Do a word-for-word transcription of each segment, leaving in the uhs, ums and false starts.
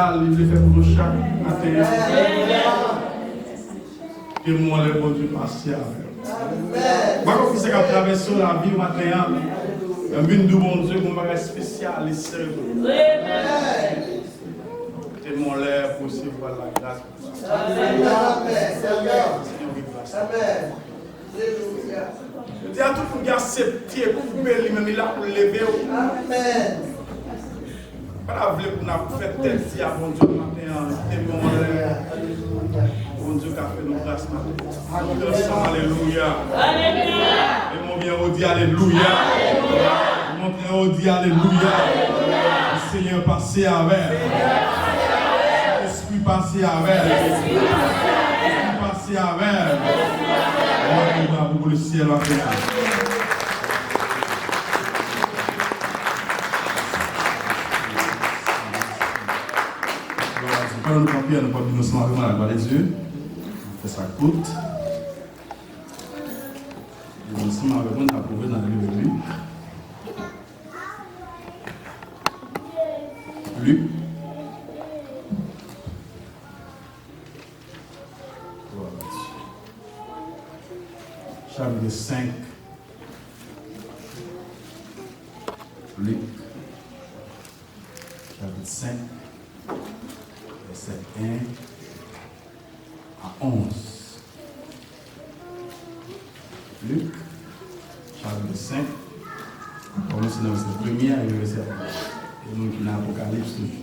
Li vle fè pou nou chak maten an. Ke mwen lè Bondye pase avè w. Mwen konn ki sa k ap travèse w lavi w maten an. Mwen vin di w Bondye gon bagay espesyal li sèvi. Ke mwen lè pou resevwa lagras. Senyè, wi, gras. Yo di a tout moun ki aksepte koube li, men li la pou leve w. Amèn. Pa ta vle pou n ap fè tèt di a Bondye maten an, te bon lè Bondye ka fè nou gras maten an. Ansanm, alelouya. Alelouya. E mwen byen ou di alelouya. Alelouya. Montre ou di alelouya. Alelouya. Senyè pase avè. Espri pase avè. Espri pase avè. Mwen pou bravo pou le syèl maten an. Pandan nou kanpe a, nou pral vin ansanm avè mwen lakwa de Dye. Fè sa kout. Vin ansanm avè mwen, n ap pwouve nan liv Lik. Lik. Chapit senk. Lik. Chapit senk. Vèsè en a onz. Lik, chapit senk. Kòmanse nan vèsè premye a rive vèsè onz. E nou ki nan Apokalips toujou.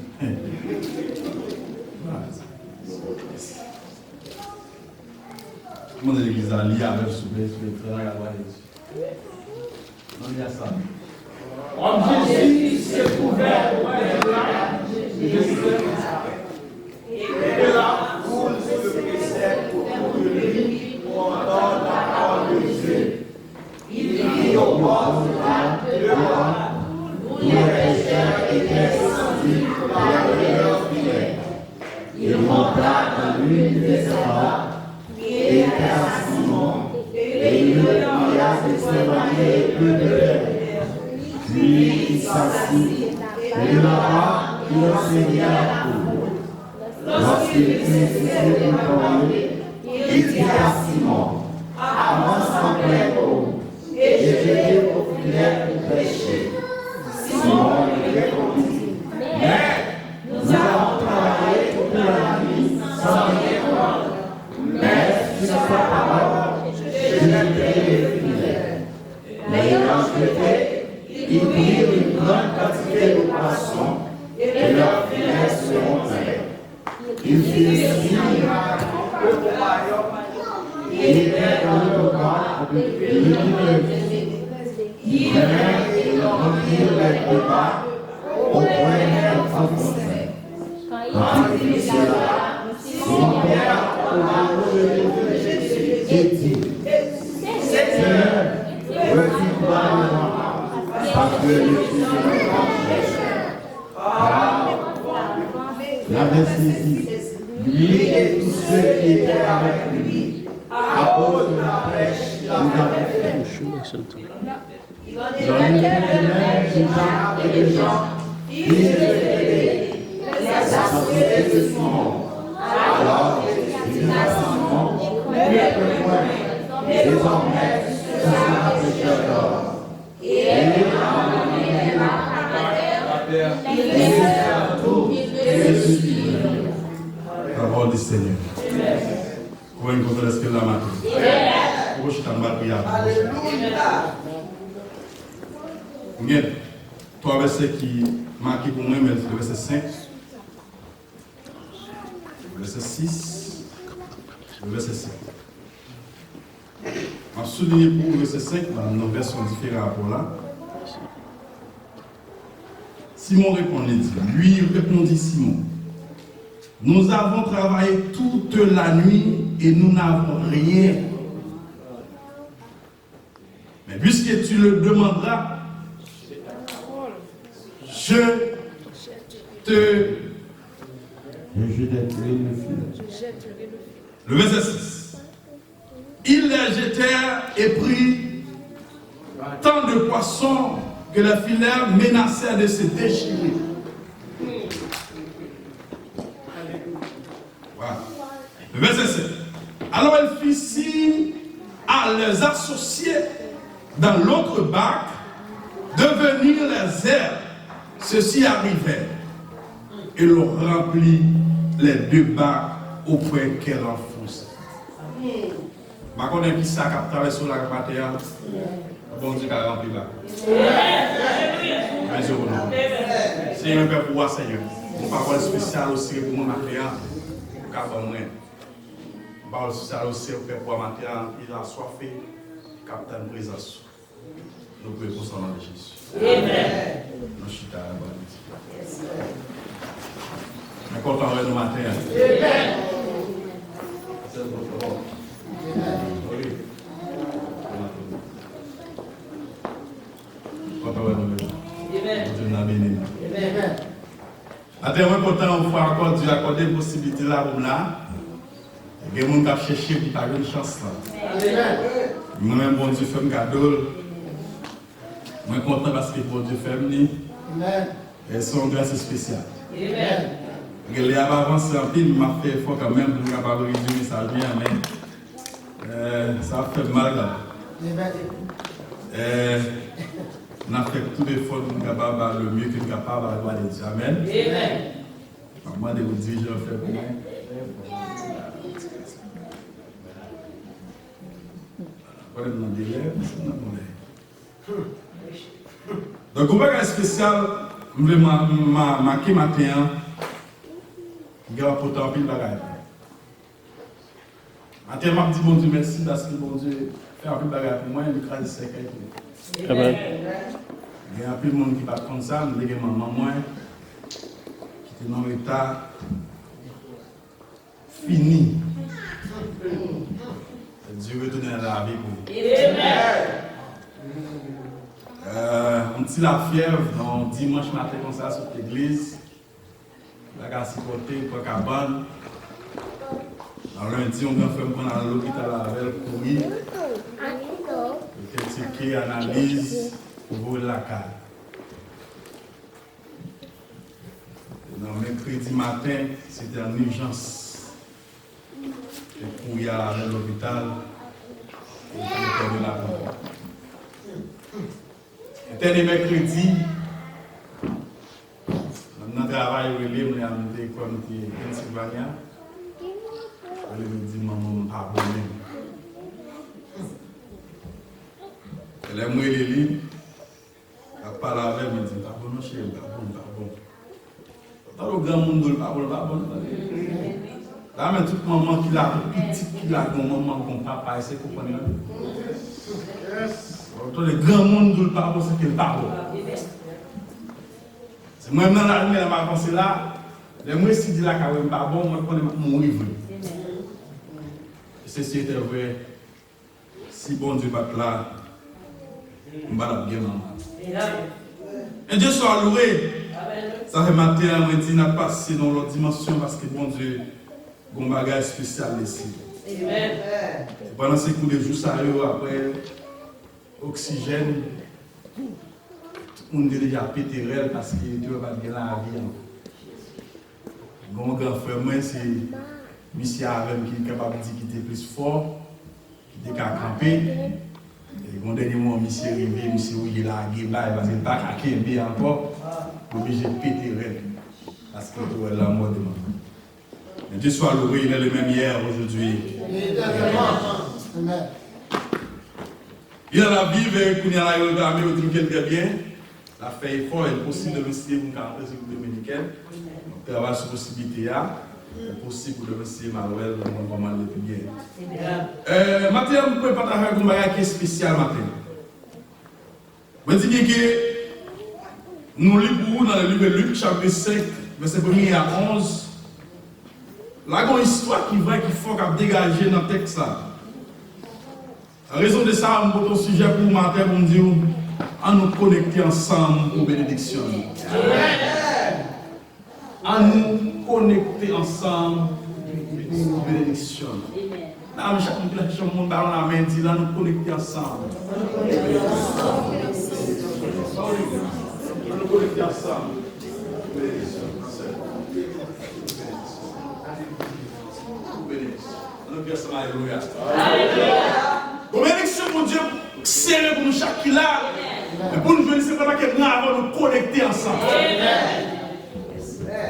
Mande legliz la, li avè m, souple, souple, travay la, travay. Mande a sa. Kòm Jezi se kouvè oprè de la, de Jezi. Et que la foule se pressait autour de lui pour entendre la parole de Dieu. Il vit au bord de la, de la, où les pêcheurs étaient descendus pour laver leurs filets. Il monta dans l'une de ces barques, qui était à Simon, et il le pria de s'éloigner un peu de terre. Puis il s'assit, et de là-bas, il enseignait la foule. Lorsqu'il eut cessé de parler, il dit à Simon, avance en pleine eau, et jetez vos filets pour pêcher. Simon lui répondit, Maître, nous avons travaillé toute la nuit sans rien prendre, mais sur ta parole, je jetterai mes filets. L'ayant jeté, ils prirent une grande quantité de poissons, et leurs filets se rompirent. Il fit signe au royaume qui était dans le temple de Dieu, qui vint et rompit les deux barques au premier enfant. Quand il vit cela, Simon Pierre, au retour de Jésus, dit, Seigneur, retire-toi de moi, parce que je suis un pécheur. Car il avait saisi, lui et tous ceux qui étaient avec lui, à cause de la pêche qu'ils avaient faite. Il en était de même du genre et des gens, fils de Zébédée, les associés de Simon. Alors Jésus dit à Simon, ne crains point, désormais tu seras pêcheur d'hommes. Et il abandonna la barque, il laissa tout et le suivit. Parole du Seigneur. Konbyen ki kontan dèske l la maten? Ou chita, m pral priye avè w. Alelouya. M gen twa vèsè ki make pou mwen, men se vèsè senk, vèsè sis, vèsè sèt. M ap soulinye pou ou vèsè senk la, nan vèsyon diferan a Pòl la. Simon répond, li di, lui répondit Simon, nous avons travaillé toute la nuit et nous n'avons rien. Mais puisque tu le demanderas, je te... Je jetterai le filet. Le verset six. Ils les jetèrent et prirent tant de poissons que leurs filets menacèrent de se déchirer. Voilà. Verset sept. Alors il fit signe à leurs associés dans l'autre barque de venir les aider. Ceux-ci arrivèrent et l'on remplit les deux barques au point qu'elles enfonçaient. M pa konnen ki sa k ap travèse w la maten an. Bondye ka ranpli bak. Bondye ou non. Senyè, mwen pè pou w, Senyè. Yon pawòl espesyal osi pou mwen maten an. Ou ka ban mwen. Yon pawòl espesyal osi pou pè pou w maten an. Ki aswafe, k ap tann prezans ou. Nou priye konsa o non de Jezi. Amen. Nou chita la, bon. Mwen kontan wè nou maten an. Amen. Sèl kontan wè. Wi. Kontan wè nou menm. Amen. Bondye nou beni nou. Amen. Maten, mwen kontan yon fwa ankò Dye akòde m posiblite la pou m la. Gen moun k ap chèche m ki pa jwenn chans lan. Mwen menm, Bondye fè m kado l. Mwen kontan paske Bondye fè m li. E se yon gras espesyal. Gen lè ap avanse anpil, m ap fè efò kanmenm pou m kapab redui mesaj mwen an, men Eh, sa ap fè m mal kanmenm. Eh, n ap fè tout efò nou kapab ba le mieux ke nou kapab a la glwa de Dye. Amen. M ap mande pou dirijan fè pou mwen. Konnen m nan delè, m nan delè. Donk, yon bagay espesyal, m vle ma-, ma-, make maten an, ki gen pote anpil bagay. Maten, m ap di Bondye mèsi paske Bondye fè anpil bagay pou mwen, li kraze sèkèy pou mwen. Amen. Gen anpil moun ki pa t konn sa, m te gen manman mwen ki te nan yon eta fini. Dye retounen nan lavi pou li. Euh, yon ti lafyèv, nan yon dimanch maten konsa, sot legliz. Bagay sipòte, pran kabann. Nan lendi, yon gran frè m konn al lopital avè l, kouri. Yo te tcheke, analiz, pou voye l lakay. Nan mèkredi maten, se te an ijans. Te kouri al avè l lopital, yo te entène l apre. Entène mèkredi, nan travay, yo rele m, lè a m te kwè m te Pennsylvania. Yo rele m, yo di, "Manman m pa bon menm." E lè m rele li, l ap pale avè m, li di, "M pa bon non, cheri, m pa bon, m pa bon." Tande yon granmoun di w l pa bon, l pa bon, tande. La, men tout manman ki la, tout pitit ki la, gon manman, gon papa, eseye konprann yo. Tande granmoun di w l pa bon, se ke l pa bon. Se mwen menm nan lari, men lè m avanse la, lè m resi di lakay mwen m pa bon, mwen konnen m ap mouri vre. E se si te vre, si Bondye pa t la, m pa t ap gen manman. Amen. Bondye swa louwe. Amen. Sa fè maten an, mwen di n ap pase nan yon lòt dimansyon paske Bondye gon bagay espesyal li. Amen. E pandan se kou de jou sa yo, apre oksijèn, tout moun te deja pete rèl paske yo te wè pa t gen lavi ankò. Gon gran frè mwen, se misye avè m ki kapab di ki te plis fò, ki te ka kanpe. E gon dènye moman, misye rive, misye oblije lage bay, paske l pa ka kenbe ankò. Li oblije pete rèl, paske l te wè lanmò devan l. Bondye swa louwe, il est le même hier, aujourd'hui. Éternellement. Amen. Il a la vive, kounye a la, yo reklame, yo di m ke l trè byen. L ap fè efò, e l posib demen si Dye vle pou m ka rantre sou Repiblik Dominikèn. M ap travay sou posiblite a. E posib pou demen si Dye m al wè l, pou m konn kòman l ye pi byen. Eh, maten an, m kwè pataje avèk nou yon bagay ki espesyal maten an. Mwen di byen ke nou li pou ou nan le livre Luc, chapitre cinq, vèsè premye a onz. La gen yon istwa ki vrè, ki fò, k ap degaje nan tèks sa. An rezon de sa, m pote yon sijè pou ou maten pou m di w, ann nou konekte ansanm pou benediksyon. Ann nou konekte ansanm pou benediksyon. La, men chak moun ki nan chanm moun, ba yo lanmen, di, ann nou konekte ansanm. Ann nou konekte ansanm. Alelouya. Gon benediksyon Bondye sere pou nou chak ki la. Men pou nou jwenn li, se pandan ke mwen avè w nou konekte ansanm.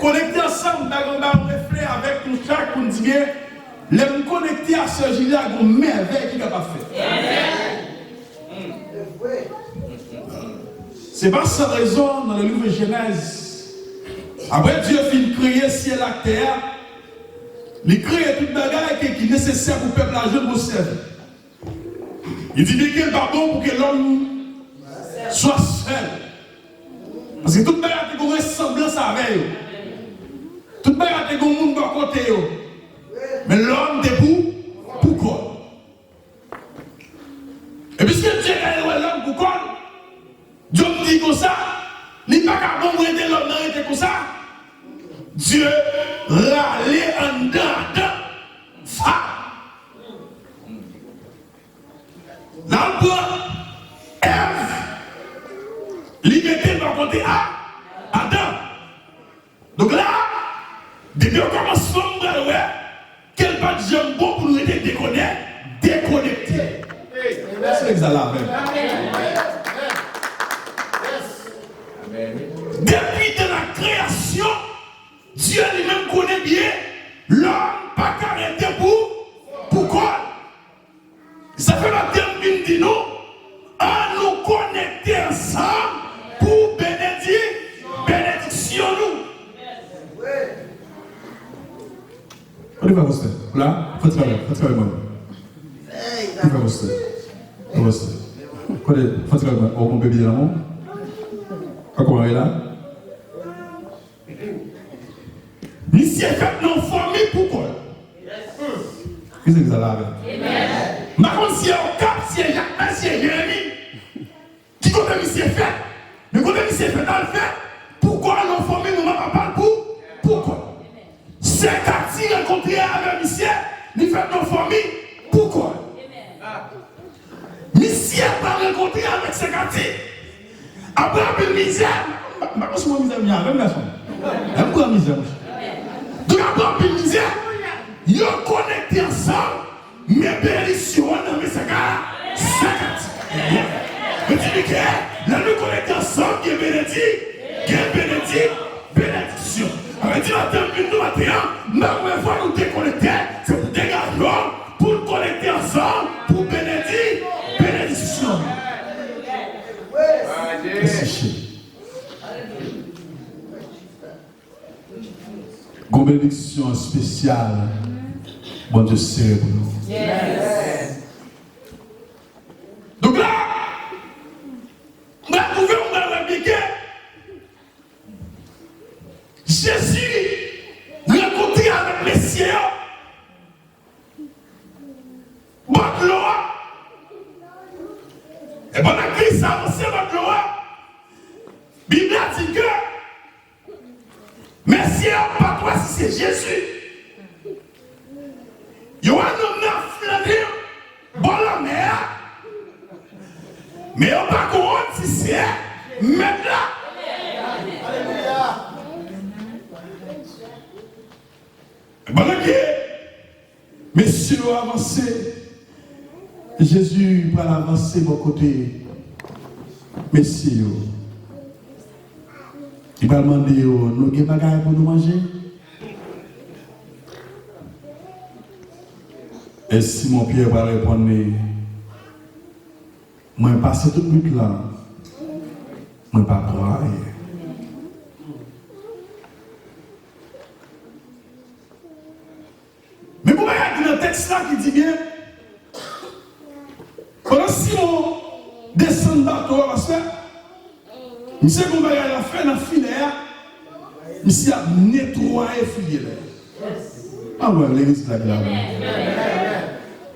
Konekte ansanm, m ta gen yon bagay refle avèk nou chak pou n di ke lè m konekte a sè Jili a, gon mèvèy ki kapab fèt. Se pa san rezon, nan le livre Genèse, apre Dye fin kreye syèl ak tè a, li kreye tout bagay ki, ki nesesè pou pèp la jwenn pou sèvi. Li di byen ke l pa bon pou ke lòm swa sèl. Paske tout bagay te gen yon resanblans avè yo. Tout bagay te gen yon moun bò kote yo. Men lòm te pou, pou kò l. E piske Dye gade wè lòm pou kò l, Dye di konsa, li pa ka bon pou rete lòm nan rete konsa. Dye rale anndan Adan, fa. L al pran Èv, li mete l bò kote a, Adan. Donk la, depi okòmansman m pral wè ke l pa t janm bon pou nou rete dekonè-, dekonekte. Èske w la avè m? Depi de la kreyasyon, Dye li menm konnen byen, lòm pa ka rete pou, pou kò l. Sa fè maten m vin di nou, ann nou konekte ansanm pou benedi-, benediksyon nou. Kote frè pastè? La? Fè ti kare, fè ti kare mwen. Kote frè pastè? Frè pastè. Kote, fè ti kare mwen. Ou konn bebe la non? Kòman e la? Misye fèt nan fanmi pou kò l. Kisa ki sa la avè? M pa konn si e Okap, si e Jakmèl, si e Jeremi. Ki kote misye fèt? Men kote misye fèt al fèt pou kò l, nan fanmi manman papa l pou, pou kò l. Sè Kati rankontre avè misye, li fèt nan fanmi pou kò l. Misye pa rankontre avèk sè Kati. Apre anpil mizè, m pa konn si mwen mizè vini avè m, gason. Lè m pran mizè, monchè. Donk, apre anpil mizè, yo konekte ansanm, men benediksyon an nan men sè Ka-, sè Kati. Yo di li ke, lè nou konekte ansanm, gen benedi-, gen benedi-, benediksyon. Sa vle di, maten, vin nou maten an, menm lè fò nou dekonekte, se pou degaje w, pou n konekte ansanm, pou benedi-, benediksyon. Mèsi, cheri. Gon benediksyon espesyal Bondye sere pou nou. Donk la, mwen twouve mwen wè byen ke Jezi rankontre avèk mesye yo bò dlo a. E pandan Kris avanse bò dlo a, Bib la di ke mesye yo pa t wè si se Jezi. Yo wè nonm nan ap flannen bò lanmè a, men yo pa konprann si se Mèt la. Alelouya. Pandan ke mesye yo avanse, Jezi pral avanse bò kote mesye yo. Li pral mande yo, "Nou gen bagay pou nou manje?" E Simon Pyè pral reponn li, "Mwen pase tout nwit la, mwen pa pran anyen." Men gon bagay ki nan tèks la ki di byen, pandan Simon desann bato a, pastè, misye gon bagay l ap fè nan filè a, misye ap netwaye filè a. A wè, legliz la ki la.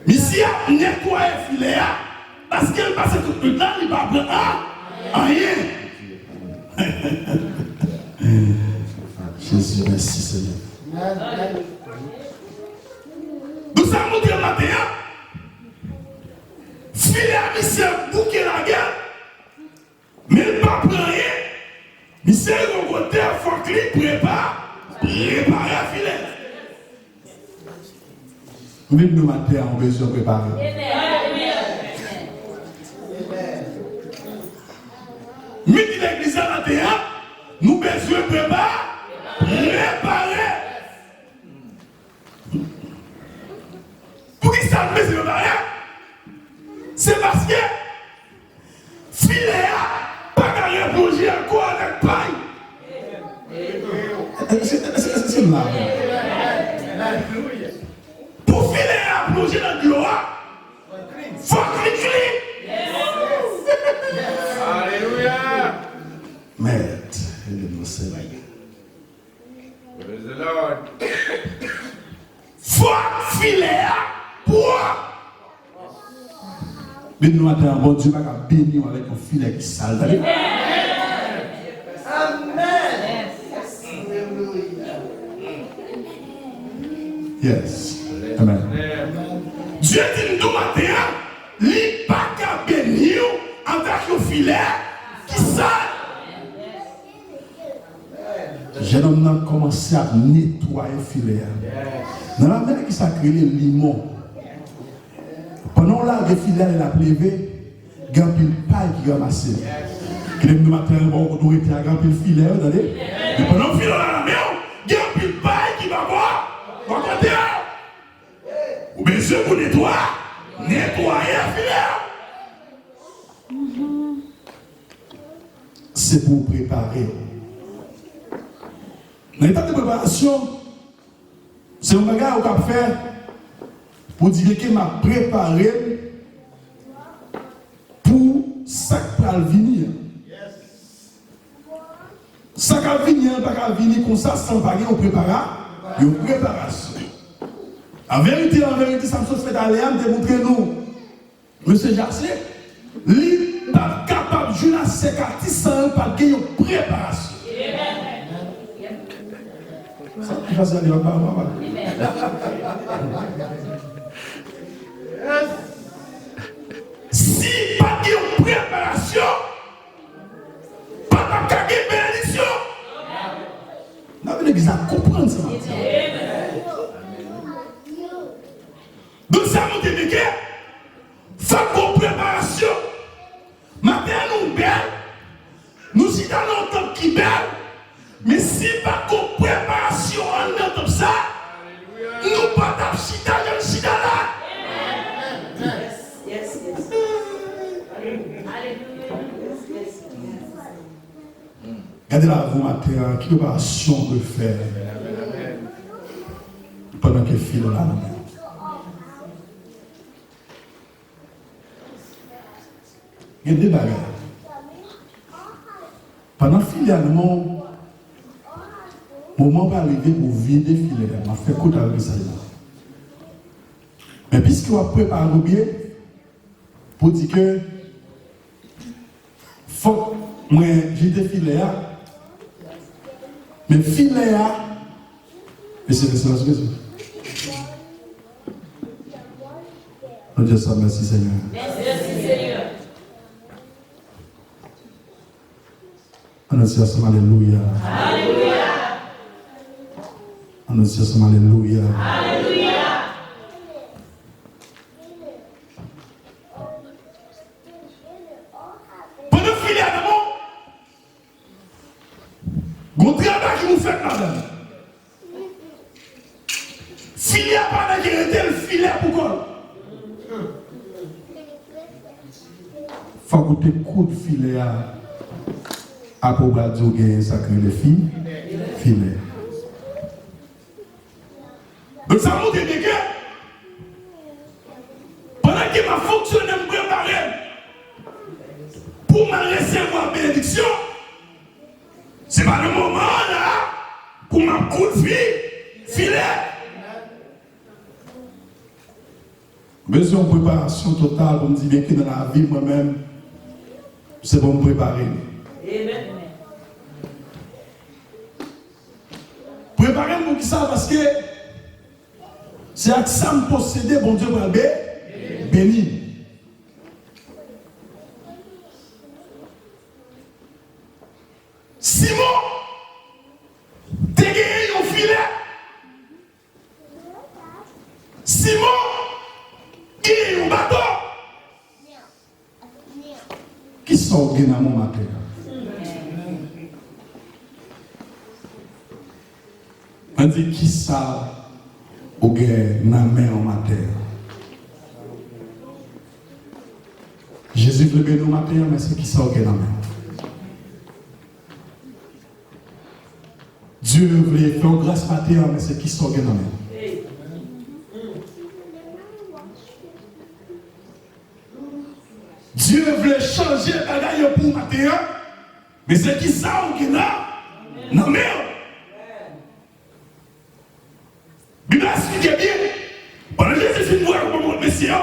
Misye ap netwaye filè a, paske l pase tout nwit la, li pa pran a, anyen. Jezi, mèsi, Senyè. Donk, sa montre maten an, filè a misye bouke lagè, men l pa pran anyen. Misye rive yon kote, fòk li prepa-, prepare filè. M vin di nou maten an, nou bezwen prepare. M vin di legliz la maten an, nou bezwen prepare. Prepare. Poukisa nou bezwen prepare? Se paske filè a pa ka replonje ankò avèk pay. Èske, èske, èske, èske m la avè m? Pou filè a plonje nan dlo a, fòk li klin. Alelouya. Mèt, ede nou, Senyè. Praise the Lord. Fòk filè a pwòp. Beni nou maten an, Bondye pa ka beni w avèk yon filè ki sal, tande. Amèn. Yes. Amèn. Dye di m tou maten an, li pa ka beni w avèk yon filè ki sal. Jennonm nan kòmanse ap netwaye filè a. Nan lamè, gen sa k rele limon. Pandan w lage filè a, lè l ap leve, gen anpil pay ki ranmase. Kite m di w maten an, bò kote w rete a, gen anpil filè, tande. Men pandan w filè w nan lamè w, gen anpil pay ki pa bò, bò kote a. Ou bezwen pou netwa, netwaye filè a. Se pou w prepare w. Nan etap de preparasyon, se yon bagay ou ka fè pou di, "Byen ke m ap prepare m pou sa k pral vini an." Sa k ap vini an pa ka vini konsa san pa gen yon prepara-, yon preparasyon. An verite, an verite, sa m sot fè talè a, m te montre nou Mesye Jase, li pa t kapab jwe nan sèk atis san yo pa t gen yon preparasyon. Sa ki fasil a li, papa, papa. Si pa t gen yon preparasyon, pa t ap ka gen benediksyon. N ap vin legliz la konprann sa maten an. Donk, sa montre byen ke fòk gon preparasyon. Maten an, nou bèl. Nou chita nan yon tanp ki bèl. Men si pa gon preparasyon anndan tanp sa, nou pa t ap chita jan n chita la. Gade lavi w maten an, ki preparasyon w dwe fè pandan ke filè w la nan men w? Gen de bagay. Pandan filè a nan men w, moman pral rive pou w vide filè a. M ap fè kout avèk mesaj la. Men piske w ap prepare w byen, pou di ke fòk mwen jete filè a, men filè a, mesye, mesye, mesye, mesye. Nou di ansanm, mèsi, Senyè. Mèsi, Senyè. Ann di ansanm, alelouya. Alelouya. Ann di ansanm, alelouya. Alelouya. Pandan filè a nan men w, gon travay ki pou fèt ladan l. Filè a pa nan gen rete l, filè pou kò l. Fòk ou te koud filè a. Apre w pral di w genyen sa k rele fi, filè. Donk, sa montre byen ke pandan ke m ap fonksyone, m prepare m pou m al resevwa benediksyon. Se pa nan moman an la pou m ap koud fi, filè. M bezwen yon preparasyon total pou m di byen ke nan lavi m, mwen menm, se pou m prepare m. Prepare m pou kisa? Paske se ak sa m posede Bondye pral be-, beni m. Simon te genyen yon filè. Simon sa w gen nan men w maten an? Mwen di, kisa ou gen nan men w maten an? Jezi vle beni w maten an, men se kisa w gen nan men w? Dye vle fè w gras maten an, men se kisa w gen nan men w? Dye vle chanje bagay yo pou w maten an, men se kisa w gen nan, nan men w? Bib la esplike byen. Pandan Jezi fin voye kòmandman kont mesye yo,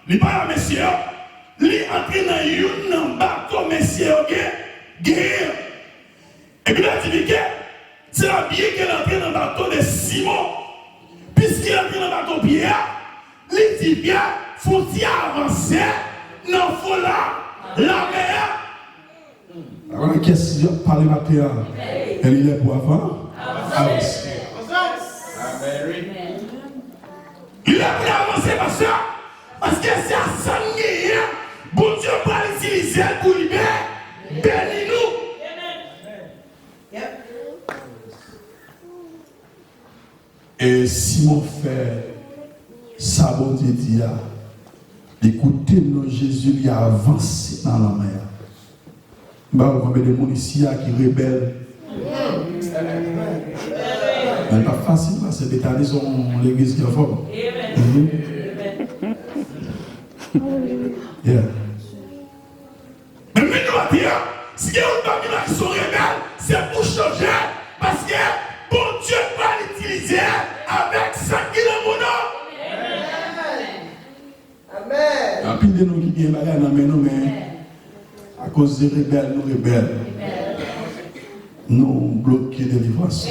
li pale a mesye yo, li antre nan youn nan bato mesye yo gen, genyen an. Epi l endike se la byen ke l antre nan bato de Simon. Piske l antre nan bato Pyè a, li di Pyè, fè yon ti avanse nan fon la, lamè a. Avan kiyès y ap pale maten an? E li lè pou avan, avanse. Li lè pou n avanse, pastè, paske se a sa n genyen an, Bondye pral itilize l pou li beni nou. E Simon fè sa Bondye di a. Li koute non Jezi, li avanse nan lanmè a. M pa wè konbyen de moun isi a ki rebèl. Men li pa fasil, paske Betani se yon legliz ki anfòm. Mhm. Yeah. Men vin nou maten an, si gen yon pami la ki se yon rebèl, se pou chanje, paske Bondye pral itilize avèk sa ki nan men nou. Amèn. Anpil de nou ki gen bagay nan men nou, men akoz de rebèl, nou rebèl. Nou bloke delivrans.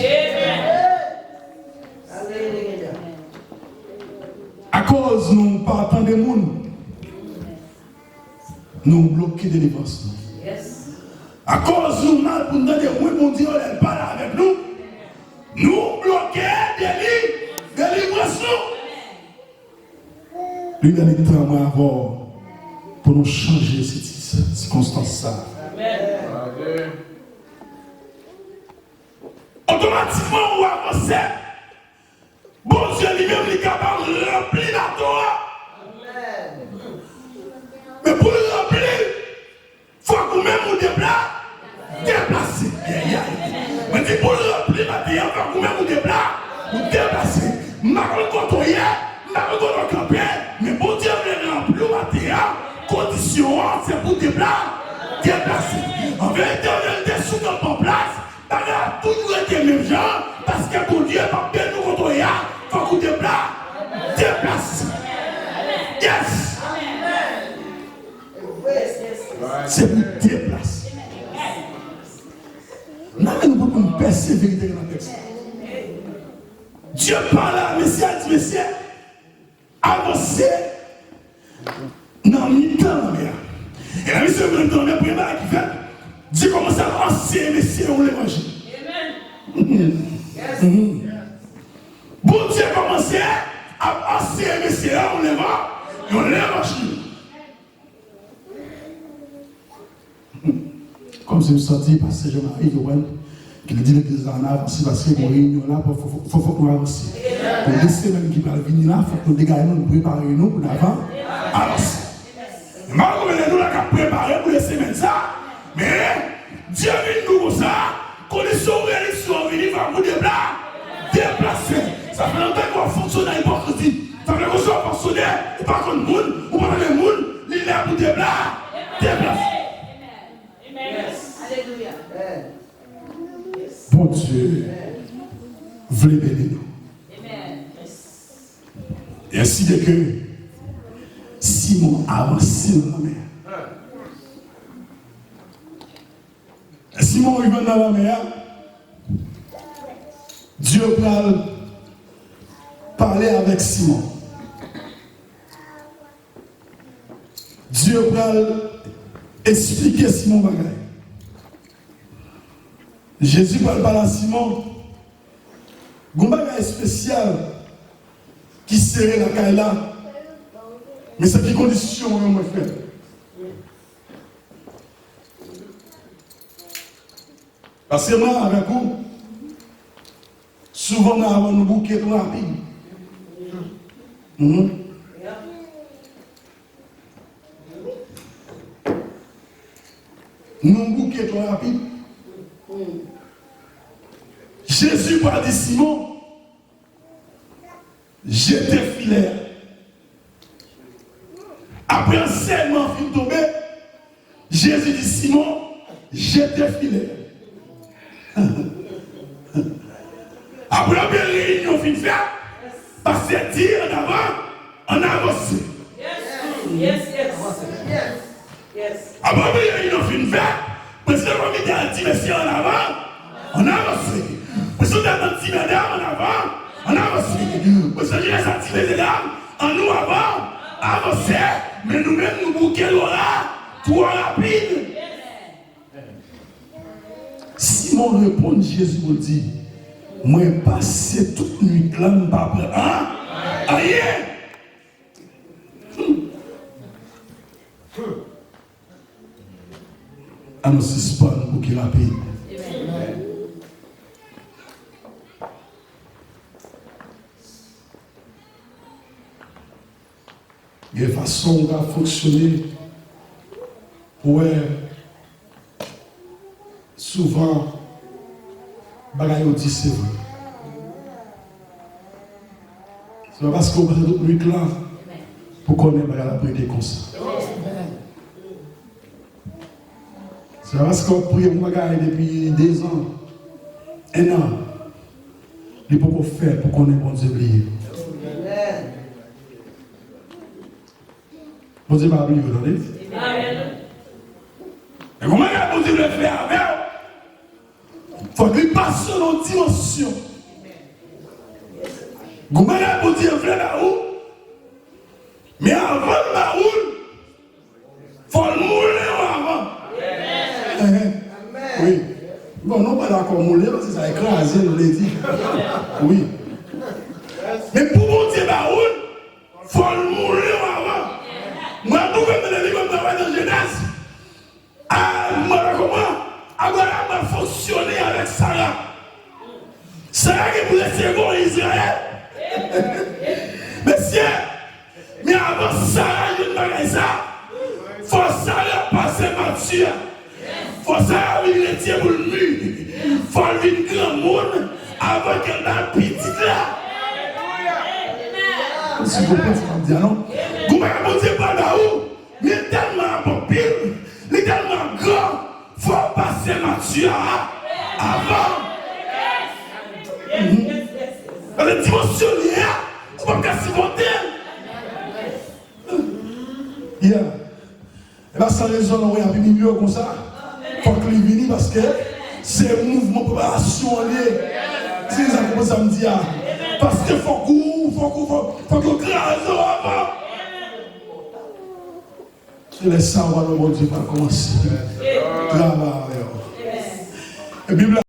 Alelouya. Akoz nou pa tande moun. Nou bloke delivrans nou. Akoz nou mal pou n tande wi Bondye yo lè l pale avèk nou, nou bloke deli, delivrans nou. Li lè li tan mwen avè w pou nou chanje siti, sikonstans sa. Otomatikman ou avanse. Bondye li menm li kapab ranpli bato a. Men pou l ranpli, fòk ou menm ou depla, deplase. Ayayay. Mwen di pou l ranpli maten an, fòk ou menm ou depla, ou deplase. M pa konn kote w ye, m pa konn kote w kanpe, men Bondye vle ranpli w maten an. Kondisyon an se pou depla, deplase. An verite, olye l te sou kanpe an plas, bagay ap toujou rete menm jan, paske Bondye p ap beni w kote w ye a, fòk ou depla, deplase. Yes! Se pou deplase. N a vin pou nou pèse verite nan tèks la. Dye pale a mesye a, di mesye, avanse nan mitan lanmè a. E lè misye rive nan mitan lanmè a, premye bagay ki fèt, Dye kòmanse ap anseye mesye yo levanjil. Bondye kòmanse ap anseye mesye yo yon levan-, yon levanjil. Kòmsi m santi pastè Jean Marie, ou konprann, ki li di legliz la ann avanse paske gon reyinyon la, fò, fò, fò, fò, fòk nou avanse. Gon de semèn ki pral vini la, fòk nou degaje nou, nou prepare nou pou n ava-, avanse. M pa konn konbyen de nou la k ap prepare pou de semèn sa, men Dye vin di w konsa, kondisyon reyinyon an vini, fòk ou depla-, deplase. Sa fè lontan ke w ap fonksyone nan ipokrizi. Sa vle di ke si w ap fonksyone, ou pa konn moun, ou pa tande moun, li lè pou depla-, deplase. Bondye vle beni nou. E ensi de ke Simon avanse nan lanmè a. Lè Simon rive nan lanmè a, Dye pral pale avèk Simon. Dye pral esplike Simon bagay. Jezi pral pale a Simon. Gon bagay espesyal ki sere lakay la. Men se ki kondisyon an mwen fè. Paske mwen avèk ou, souvan mwen avè w nou bouke twò rapid. Mhm. Nou bouke twò rapid. Jezi pa di Simon, jete filè a. Apre ansèyman an fin tonbe, Jezi di Simon, jete filè a. Apre anpil reyinyon fin fèt, pastè di ann avan, ann avanse. Yes, yes, yes. Apre anpil reyinyon fin fèt, prezidan komite a di mesye ann avan, ann avanse. Prezidan di medam ann avan, ann avanse. Prezidan jenes la di mesyedam, ann nou avan, avanse. Men nou menm nou bouke lora twò rapid. Simon reponn Jezi pou l di, mwen pase tout nwit la, m pa pran an, anyen. Ann nou sispann bouke rapid. Gen fason w ka fonksyone pou wè souvan bagay yo di se vre. Se pa paske w pase tout nwit la pou konnen bagay la ap rete konsa. Se pa paske w ap priye pou bagay depi dezan, en an, li poko fèt pou konnen Bondye bliye. Bondye pa bliye w, tande. Men gon bagay Bondye vle fè avè w, fòk li pase w nan yon dimansyon. Gon bagay Bondye vle ba ou, men avan l ba ou l, fò l moule w avan. Enhen. Wi. Bon, nou pa dakò moule, paske sa e kraze l vle di. Wi. Men pou Bondye ba ou l, fò l moule w avan. Mwen ap twouve m nan liv, mwen travay nan Jenèz. A, mwen pa konprann. Abraram pa fonksyone avèk Sara. Sara gen pou resevwa Izrayèl. Mesye, men avan Sara jwenn bagay sa, fò Sara pase mati a. Fò Sara vin retye pou l mi. Fò l vin granmoun avan ke l bay pitit la. Si w konprann sa m ap di a non. Gon bagay Bondye pral ba ou, men tèlman ap anpil, li tèlman ap gran, fò w pase mati a avan. Mhm. Paske dimansyon li ye a, ou p ap ka sipòte l. Yeah. E pa san rezon non, w ap imilye w konsa. Fòk li vini paske se mouvman preparasyon an li ye. Èske sa konprann sa m di a? Paske fòk ou, fòk ou, fòk, fòk yo kraze w avan. Se lè sa w a wè Bondye pral kòmanse travay avè w. E Bib la